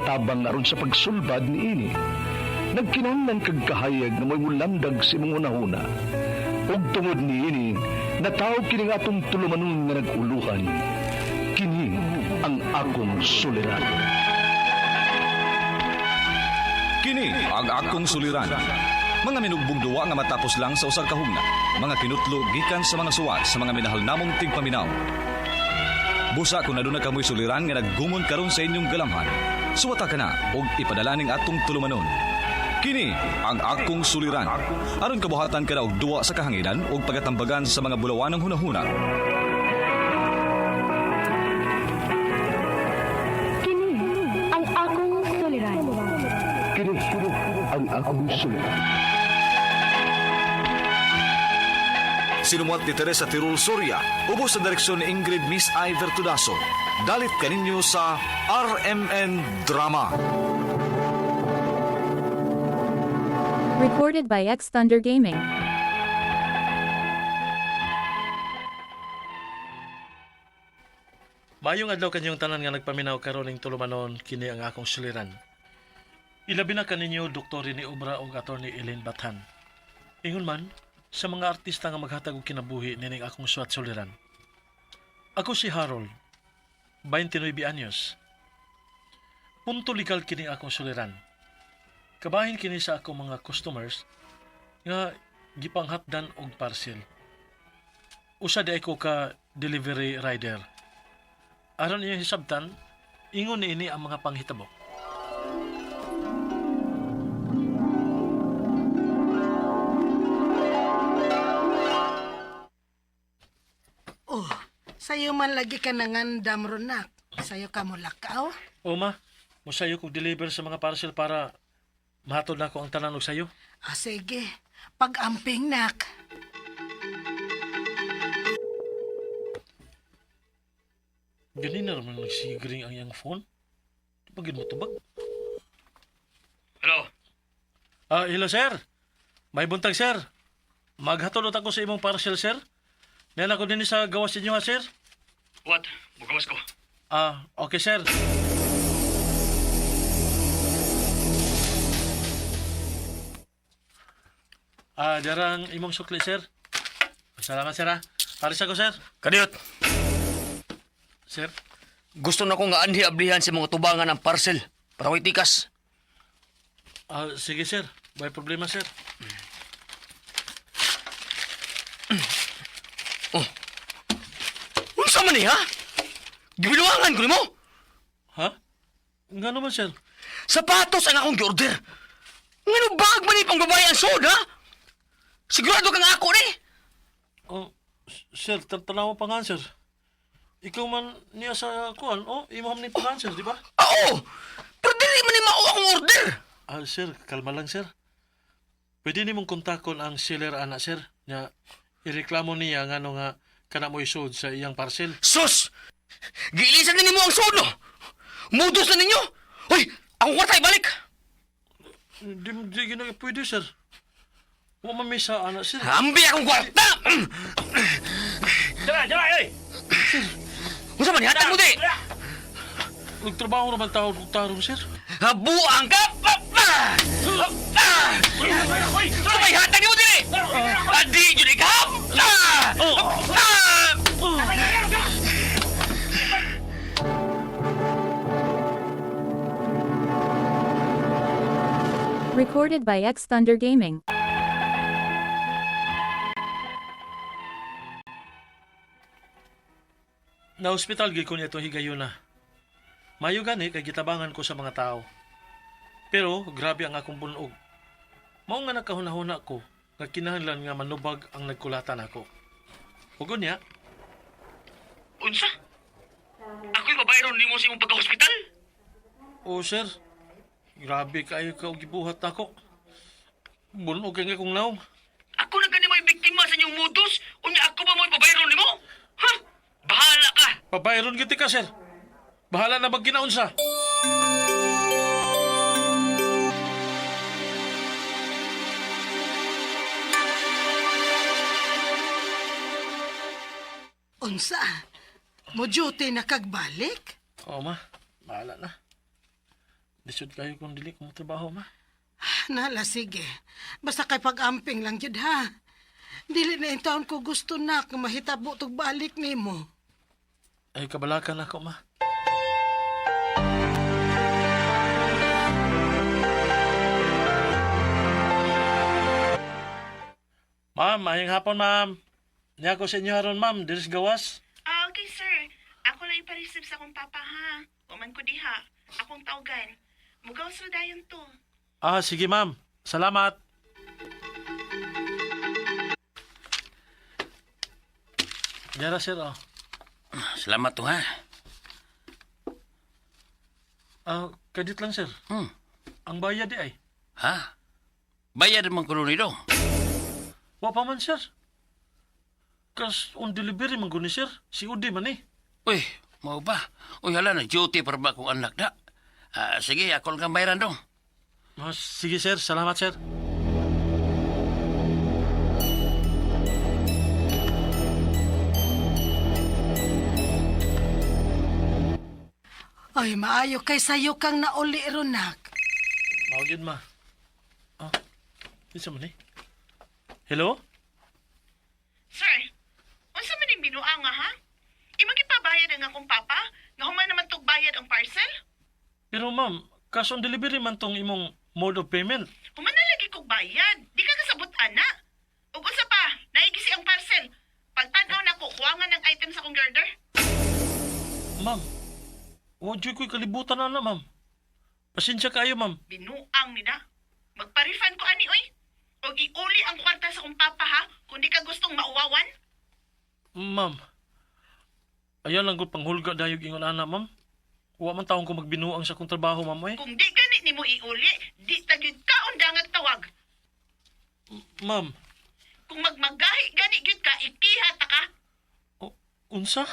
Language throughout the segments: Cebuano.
Tabang aron sa pagsulbad niini. Nagkinahanglan kag kahayag nga mo'y mulandag sa imong hunahuna. Ug tungod niini, natawo kini nga atong tulumanon nga nag-uluhan. Kini ang akong suliran. Kini ang akong suliran. Mga minugbong duwa nga matapos lang sa usang kahugna. Mga kinutlo gikan sa mga suwat sa mga minahal namong tigpaminaw. Busa kung aduna kamoy suliran nga naggumon karon sa inyong galamhan. Suwata ka na og ipadala ning atong tulumanon. Kini ang akong suliran. Aron kabuhatan ka na og duwa sa kahanginan ug pagatambagan sa mga bulawanang hunahuna. Kini ang akong suliran. Kini ang akong suliran. Sinumuat ni Teresa Tirul Soria, ubos sa direksyon ni Ingrid Miss I. Vertudaso. Dalit kaninyo sa RMN Drama. Recorded by X Thunder Gaming. Maayong adlaw kanyong tanan nga nagpaminaw karon ning tulumanon kini ang akong suliran. Ilabi na kaninyo Dr. Rene Obra ug Attorney Elaine Bathan. Ingon man sa mga artista nga maghatag og kinabuhi nining akong suwat suliran. Ako si Harold, 29 anyos. Punto legal kini akong suliran. Kabahin kini sa akong mga customers nga gipanghatdan og parcel. Usa di ko ka delivery rider. Aron iyang hisabtan, ingon niini ang mga panghitabo. Oh, sayo man lagi ka nangandam ronak. Sayo ka mo lakaw. O ma, musayo kog deliver sa mga parcel para mahatod na ko ang tanan og sayo. Ah, sige. Pag-amping nak. Ganin na naman nagsigring ang iyang phone. Di ba gid mo tubag? Hello? Ah, hello sir. May buntag sir. Maghatod ako sa imong parcel sir. Niyan ako din sa gawas inyo ha sir. What? Mugawas ko. Ah, okay sir. Ah, darang imong sukli sir. Salamat sir ah. Paris ako sir. Kadiyot, Sir, gusto na ko nga anhi ablihan sa mga tubangan ng parcel para way tikas. ah, sige sir. May problema sir. Unsa man ni ha? Gibiluangan ko nimo. Ha? Nga naman sir. Sapatos ang akong giorder. Ngano bag man ni pang babae ang sod ha? Sigurado ka nga ako ni. Oh, sir, tanawa pa nga sir. Ikaw man niya sa kuan, oh, imam ni pa nga sir, di ba? Oo. Pero dili man ni mao akong order. Ah, sir, kalma lang sir. Pwede nimong kontakon ang seller ana sir. Nya ireklamo niya ngano nga kana mo isod sa iyang parcel. Sus! Giilisan na nimo ang sod no. Mudos na ninyo. Hoy, akong kwarta ibalik. Di, di gina pwede sir. Wa man may sa ana sir. Ambi akong kwarta. Dara, dara, ay. Unsa man hatag mo di? Nagtrabaho naman tao og tarong sir. Habuang ka! Ah! Ah! Sabay hatag nimo diri! Adi jud ikaw! Ah! Ah! Recorded by X Thunder Gaming. Na ospital gid ko niya itong higayuna. Mayo gani kay gitabangan ko sa mga tao. Pero grabe ang akong bunog. Mao nga nakahuna-huna ko nga kinahanglan nga manubag ang nagkulatan ako. Ug unya, Unsa? Ako'y babayron nimo sa imong pagka-hospital? oh sir, grabe kayo ka og gibuhat nako. Bunog kay nga kong naong. Ako na gani mo'y biktima sa inyong modus? Unya ako ba mo'y babayron nimo? Ha? Bahala ka! Pabayron gid ka sir. Bahala na magginaon sa. Unsa? Mo duty na kagbalik? Oo ma, bahala na. Lisod kayo kung dili ko trabaho, ma. Nala, sige. Basta kay pag-amping lang jud ha. Dili na taon ko gusto na kung mahitabo tog balik nimo. Ay, kabalakan ako, ma. Ma'am, ayong hapon, ma'am. Niya ko sa inyo aron, ma'am. Diris gawas. Ah, okay, sir. Ako lang ipareceive sa akong papa, ha? Uman ko diha. Akong tawgan. Mugaw sa dayon to. Ah, sige, ma'am. Salamat. Yara, sir, oh. Salamat to, ha? Ah, kadit lang, sir. Ang bayad di ay. Ha? Bayad man kuno ni dong. Wa pa man, sir. Kas on delivery man guni, sir. Si Udi man eh. Uy, mao ba? Uy, hala na duty para ba akong anak na? Ah, sige, ako lang kang bayaran dong. Ah, sige, sir. Salamat, sir. Ay, maayo kay sayo kang nauli ronak. Mao gyud, ma. Ah, kinsa man eh? Hello? Sir, unsa man yung binuang nga, ha? Imong gipabayad ang akong papa? Nga human naman tog bayad ang parcel? Pero ma'am, cash on delivery man tong imong mode of payment. Human na lagi kog bayad. Di ka kasabot, ana. Ug unsa pa, naigisi ang parcel. Pagtan-aw nako, kuwangan ng item sa akong girder. Ma'am, wa jud ko'y kalibutan na na, ma'am. Pasensya kayo, ma'am. Binuang ni na. Magpa-refund ko ani, oy. Og iuli ang kwarta sa akong papa, ha? Kung di ka gustong mauwawan. Ma'am, ayan lang ko panghulga dayog ingon ana, ma'am. Wa man taong ko magbinuang sa akong trabaho, ma'am, eh. Kung di gani nimo iuli, di ta gyud ka undangag tawag. Ma'am, Kung magmagahi gani gyud ka, ikiha ta ka. unsa?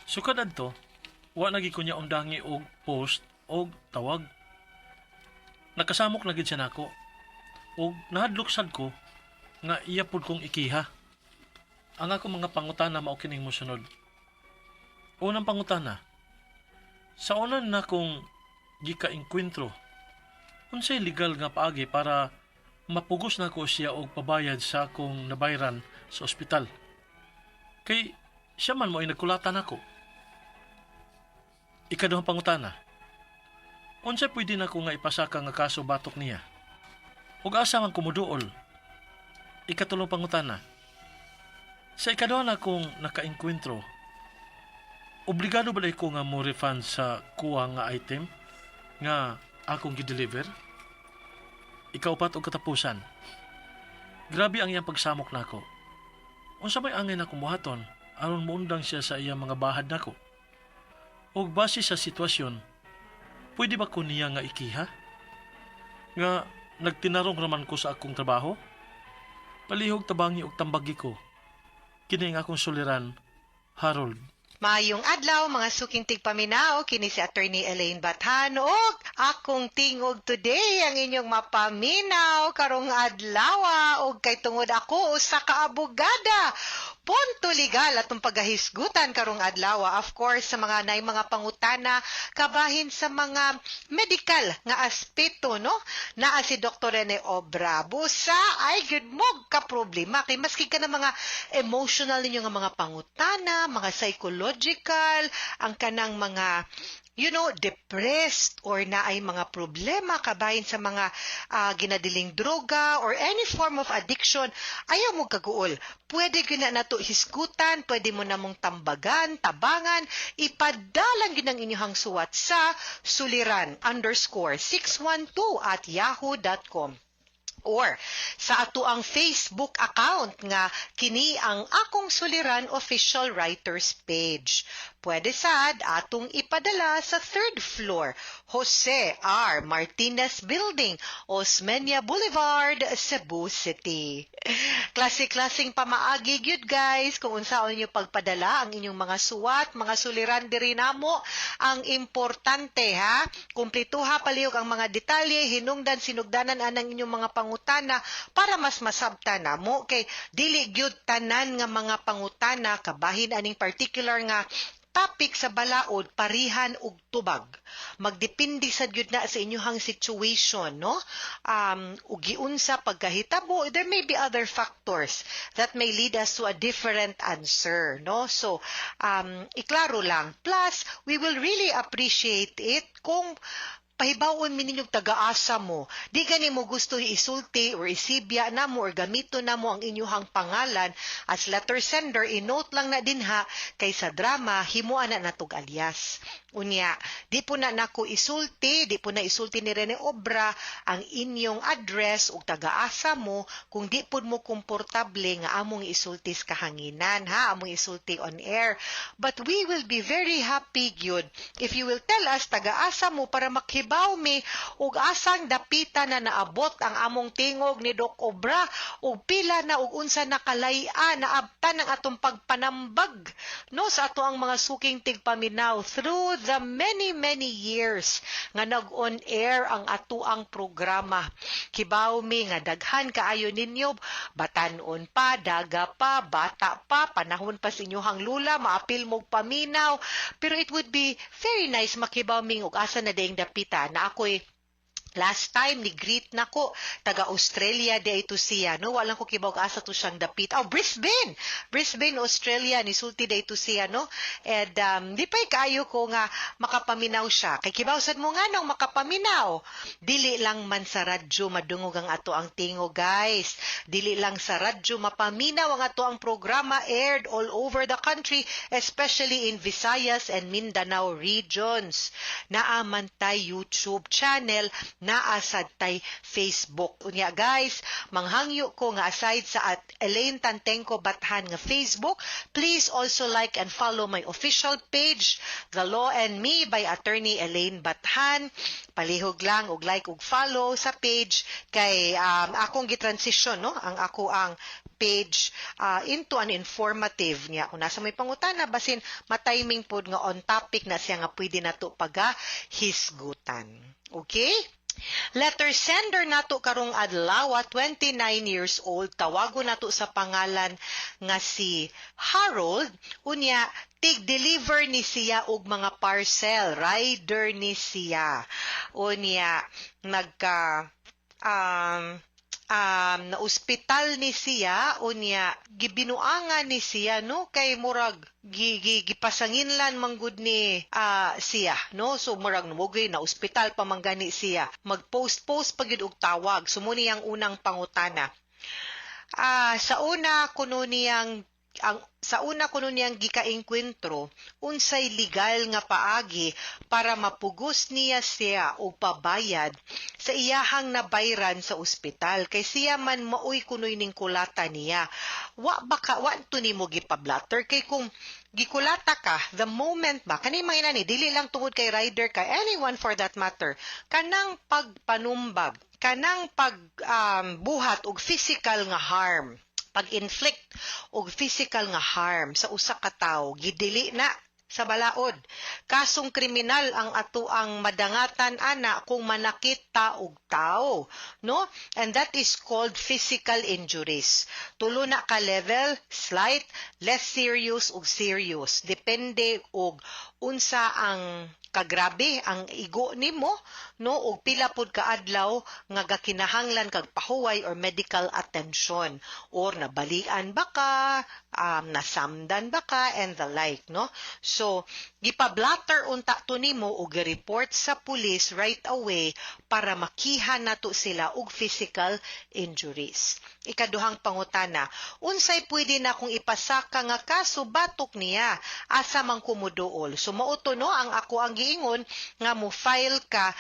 Sukad adto, wa na gid ko niya undangi og post og tawag. Nakasamok na gid siya nako. Og nahadlok sad ko nga iya pud kong ikiha. Ang ako mga pangutana mao kining mosunod. Unang pangutana. Sa una na kong gika-engkwentro, unsay legal nga paagi para mapugos nako siya og pabayad sa akong nabayran sa ospital? Kay siya man mo ay nagkulatan ako. Ikaduhang pangutana. Unsa pwede nako nga ipasaka nga kaso batok niya? Ug asa man kumuduol? Ikatulong pangutana. Sa ikaduha na kong nakaengkwentro, obligado ba ko nga mo refund sa kuha nga item nga akong gi-deliver? Ikaupat og katapusan. Grabe ang iyang pagsamok nako. Unsa may angay na kumuhaton aron moundang siya sa iyang mga bahad nako. Og base sa sitwasyon, pwede ba ko niya nga ikiha? Nga nagtinarong raman ko sa akong trabaho? Palihog tabangi og tambagi ko. Kini ang akong suliran, Harold. Maayong adlaw mga suking tigpaminaw, kini si Attorney Elaine Bathan ug akong tingog today ang inyong mapaminaw karong adlaw ug kay tungod ako usa ka abogada. Punto legal atong pagahisgutan karong adlaw, of course sa mga nay mga pangutana kabahin sa mga medical nga aspeto, no? Naa si Dr. Rene Obra. Busa ay gyud mo ka problema kay maski ka na mga emotional ninyo nga mga pangutana, mga psychological, ang kanang mga depressed or naay mga problema kabahin sa mga ginadiling droga or any form of addiction, ayaw mo kaguol. Pwede gyud na nato hisgutan, pwede mo namong tambagan, tabangan, ipadalang gyud ang inyong suwat sa suliran_612@yahoo.com or sa ato ang Facebook account nga kini ang Akong Suliran Official Writers page. Pwede sad atong ipadala sa third floor, Jose R. Martinez Building, Osmeña Boulevard, Cebu City. Klase-klaseng pamaagi gyud, guys, kung unsaon niyo pagpadala ang inyong mga suwat, mga suliran diri namo. Ang importante ha, kumplituha palihog ang mga detalye, hinungdan sinugdanan anang inyong mga pangutana para mas masabta namo kay dili gyud tanan nga mga pangutana kabahin aning particular nga topic sa balaod parihan og tubag. Magdepende sad gyud na sa inyong situation, no? Ug giunsa pagkahitabo, there may be other factors that may lead us to a different answer, no? So, iklaro lang. Plus, we will really appreciate it kung pahibawon mi ninyong taga-asa mo. Di gani mo gusto isulti or isibya namo or gamito namo ang inyuhang pangalan as letter sender, i-note lang na dinha kay sa drama himuan na natog alias. Unya, di po na nako isulti, di po na isulti ni Rene Obra ang inyong address ug taga-asa mo kung di pud mo komportable nga among isulti sa kahanginan ha, among isulti on air. But we will be very happy gyud if you will tell us taga-asa mo para makibaw mi ug asang dapita na naabot ang among tingog ni Doc Obra ug pila na ug unsa na kalay-a naabtan ang atong pagpanambag, no, sa ato ang mga suking tigpaminaw through the many, many years nga nag-on air ang ato ang programa. Kibaw mi nga daghan kaayo ninyo, batanon pa, daga pa, bata pa, panahon pa sa inyong lula, maapil mog paminaw. Pero it would be very nice makibaw mi og asa na dayong dapita na ako'y last time ni greet nako, taga Australia di ito siya, no? Walang ko kibaw asa to siyang dapit. Oh, Brisbane, Brisbane, Australia ni sulti di ito siya, no? And di pa'y kaayo ko nga makapaminaw siya kay kibaw sad mo nga nang makapaminaw, dili lang man sa radyo madungog ang ato ang tingog, guys. Dili lang sa radyo mapaminaw ang ato ang programa aired all over the country, especially in Visayas and Mindanao regions. Naa man tay YouTube channel, naa sad tay Facebook. Unya guys, manghangyo ko nga aside sa @ElaineTantengcoBathan nga Facebook, please also like and follow my official page, The Law and Me by Attorney Elaine Bathan. Palihog lang og like ug follow sa page kay akong gitransition, no, ang ako ang page into an informative niya. Kung nasa may pangutana, basin matiming pod nga on topic na siya nga pwede nato paga hisgutan. Okay? Letter sender nato karong adlaw, 29 years old, tawago nato sa pangalan nga si Harold. Unya, tig-deliver ni siya og mga parcel, rider ni siya. Unya, nagka na ospital ni siya, unya gibinuangan ni siya, no, kay murag gi, gi, gipasanginlan manggud ni siya, no? So murag numugoy na ospital pa man gani siya, magpost post pa gyud og tawag. So mo niyang unang pangutana, sa una kuno niyang gikaengkwentro, unsay legal nga paagi para mapugos niya siya og pabayad sa iyahang nabayran sa ospital kay siya man maoy kunoy ning kulata niya? Wa ba ka, wa to nimo gipablatter? Kay kung gikulata ka the moment ba kani mga inani, dili lang tungod kay rider ka, anyone for that matter, kanang pagpanumbag, kanang pag buhat og physical nga harm, pag-inflict og physical nga harm sa usa ka tawo, gidili na sa balaod. Kasong kriminal ang ato ang madangatan ana kung manakit ta og tao, no? And that is called physical injuries. Tulo na ka level: slight, less serious ug serious. Depende og unsa ang kagrabe ang igo nimo, no, ug pila pud ka adlaw nga gakinahanglan kag pahuway or medical attention or nabalian ba ka, nasamdan ba ka and the like, no? So gipablatter unta to nimo ug gi-report sa pulis right away para makiha nato sila og physical injuries. Ikaduhang pangutana, unsay pwede na kung ipasaka nga kaso batok niya, asa man ko moduol? So mao to, no, ang ako ang giingon nga mo file ka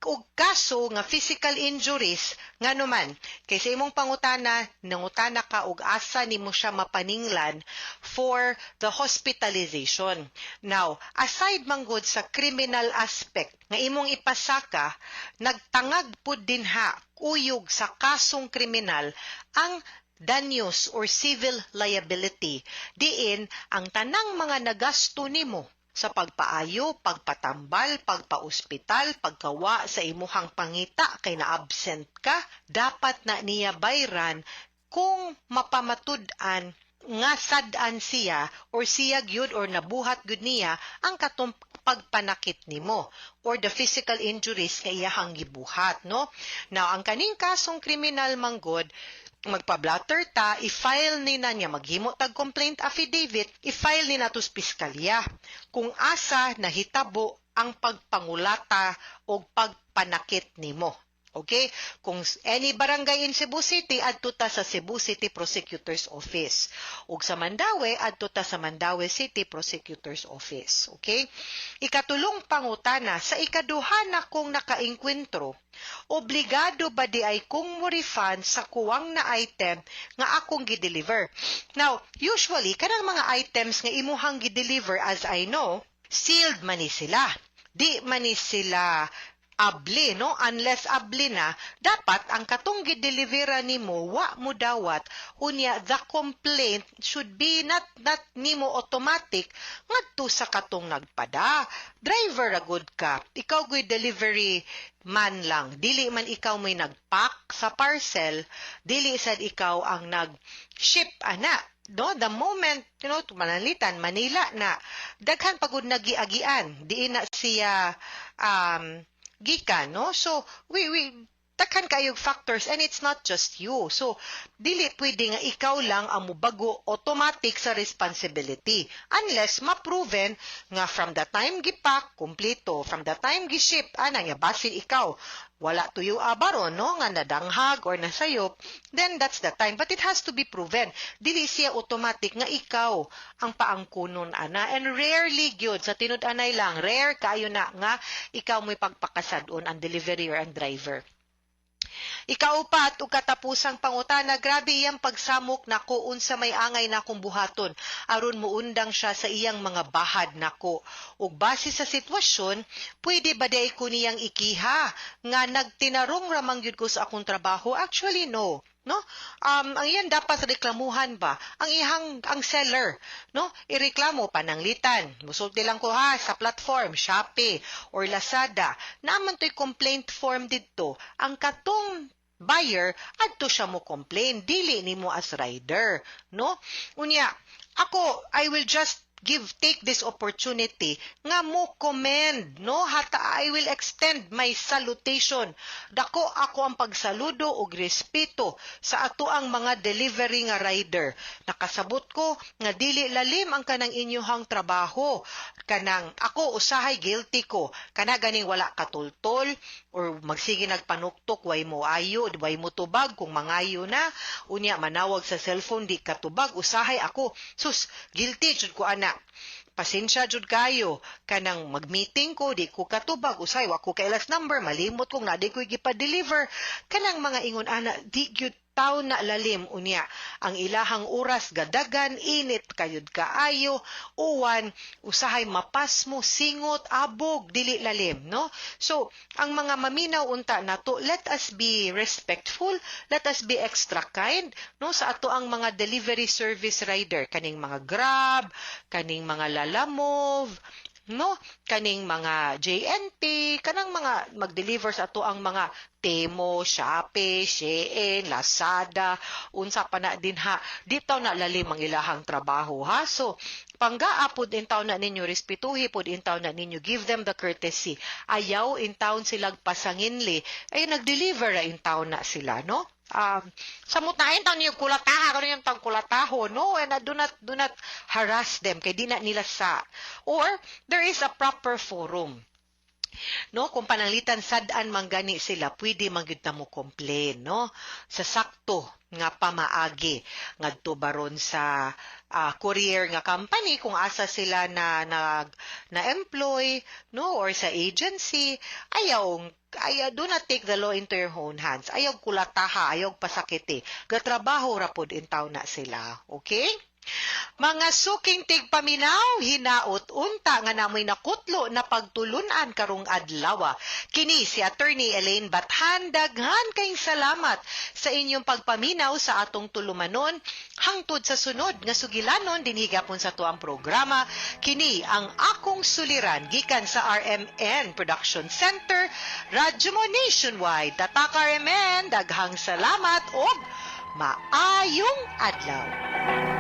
Og kaso nga physical injuries, ngano man kay sa imong pangutana, nangutana ka og asa nimo siya mapaninglan for the hospitalization. Now, aside manggod sa criminal aspect nga imong ipasaka, nagtangag pud dinha kuyog sa kasong kriminal ang danyos or civil liability, diin ang tanang mga nagasto nimo sa pagpaayo, pagpatambal, pagpaospital, pagkawa sa imuhang pangita kay na-absent ka, dapat na niya bayran kung mapamatud-an nga sad-an siya or siya gyud or nabuhat gyud niya ang katong pagpanakit nimo or the physical injuries nga iyahang gibuhat, no? Now, ang kaning kasong kriminal manggod, magpa-blotter ta, i-file ni na niya, maghimo tag complaint affidavit, i-file ni nato sa piskalya kung asa nahitabo ang pagpangulata o pagpanakit nimo. Okay? Kung any barangay in Cebu City, adto ta sa Cebu City Prosecutor's Office. Ug sa Mandaue, adto ta sa Mandaue City Prosecutor's Office. Okay? Ikatulong pangutana, sa ikaduha na kong nakaengkwentro, obligado ba diay kong mo refund sa kuwang na item nga akong gi-deliver? Now, usually, kanang mga items nga imuhang gi-deliver, as I know, sealed man ni sila. Di man ni sila abli, no? Unless abli na, dapat ang katong gidelivera nimo wa mo dawat. Unya, the complaint should be not nimo automatic ngadto sa katong nagpada. Driver ra gud ka. Ikaw gyud delivery man lang. Dili man ikaw may nagpack sa parcel, dili sad ikaw ang nag-ship ana, no? The moment, manalitan Manila na, daghan pagud nagiagian, di na siya gikan, no? So we daghan kayog factors and it's not just you. So, dili pwede nga ikaw lang ang mubago automatic sa responsibility unless ma-proven nga from the time gipack, kumpleto, from the time giship, ana nga basin ikaw, wala tuyo abaron, no, nga nadanghag or nasayop, then that's the time. But it has to be proven. Dili siya automatic nga ikaw ang paangkunon ana. And rarely gyud, sa tinud-anay lang, rare kayo na nga ikaw mo'y pagpakasad-on, ang delivery or ang driver. Ikaupat ug katapusang pangutana, grabe iyang pagsamok nako, unsa may angay nakong buhaton aron muundang siya sa iyang mga bahad nako? Ug base sa sitwasyon, pwede ba diay ko niyang ikiha nga nagtinarong ramang gyud ko sa akong trabaho? Actually, no? Ang iyan dapat reklamuhan ba? Ang ihang ang seller, no? Ireklamo pananglitan. Musulti lang ko ha sa platform Shopee or Lazada. Naa man to'y complaint form didto. Ang katong buyer adto siya mo complain, dili nimo as rider, no? Unya, ako, I will just give take this opportunity nga mo commend, no, hata I will extend my salutation. Dako ako ang pagsaludo og respeto sa ato ang mga delivery nga rider. Nakasabot ko nga dili lalim ang kanang inyohang trabaho. Kanang ako usahay, guilty ko kana ganing wala katultol or magsige nagpanuktok, way mo ayo, way mo tubag kung mangayo na. Unya manawag sa cellphone, di katubag. Usahay ako, sus, guilty jud ko ana. Pasensya jud kayo. Kanang mag-meeting ko, di ko katubag. Usay wa ko kailas number, malimot kong naa di ko'y gipa-deliver. Kanang mga ingon ana, di gyud taw na lalim. Unya ang ilahang oras gadagan, init kayod kaayo, uwan, usahay mapasmo, singot, abog, dili lalim, no? So ang mga maminaw unta nato, let us be respectful, let us be extra kind, no, sa ato ang mga delivery service rider, kaning mga Grab, kaning mga Lalamove, no, kaning mga J&T, kanang mga mag-deliver sa ato ang mga Temu, Shopee, Shein, Lazada, unsa pa na din ha. Di taw na lalim ang ilahang trabaho ha. So, panggaa pud in taon na ninyo, respetuhi pud in taon na ninyo, give them the courtesy. Ayaw in taon silang pasanginli, ay nag-deliver ra in taon na sila, no? Samot na in taon yung kulataha, kano yung tang kulataho, no? And do not harass them, kay di na nila sa. Or, there is a proper forum. No, kung pananglitan sad-an man gani sila, pwede man gyud ta mo complain, no? Sa sakto nga pamaagi ngadto baron sa courier nga company kung asa sila na nag na-employ, no, or sa agency. Ayaw ayaw, do not take the law into your own hands. Ayaw kulataha, ayaw pasakiti. Gatrabaho ra pod intaw na sila, okay? Mga suking tigpaminaw, hinaot unta nga namoy nakutlo na pagtulunan karong adlaw. Kini si Attorney Elaine Bathan, daghan kayong salamat sa inyong pagpaminaw sa atong tulumanon hangtod sa sunod nga sugilanon dinhi gapon sa tuang programa. Kini ang Akong Suliran gikan sa RMN Production Center, Radyo Mo Nationwide. Tatak RMN, daghang salamat og maayong adlaw.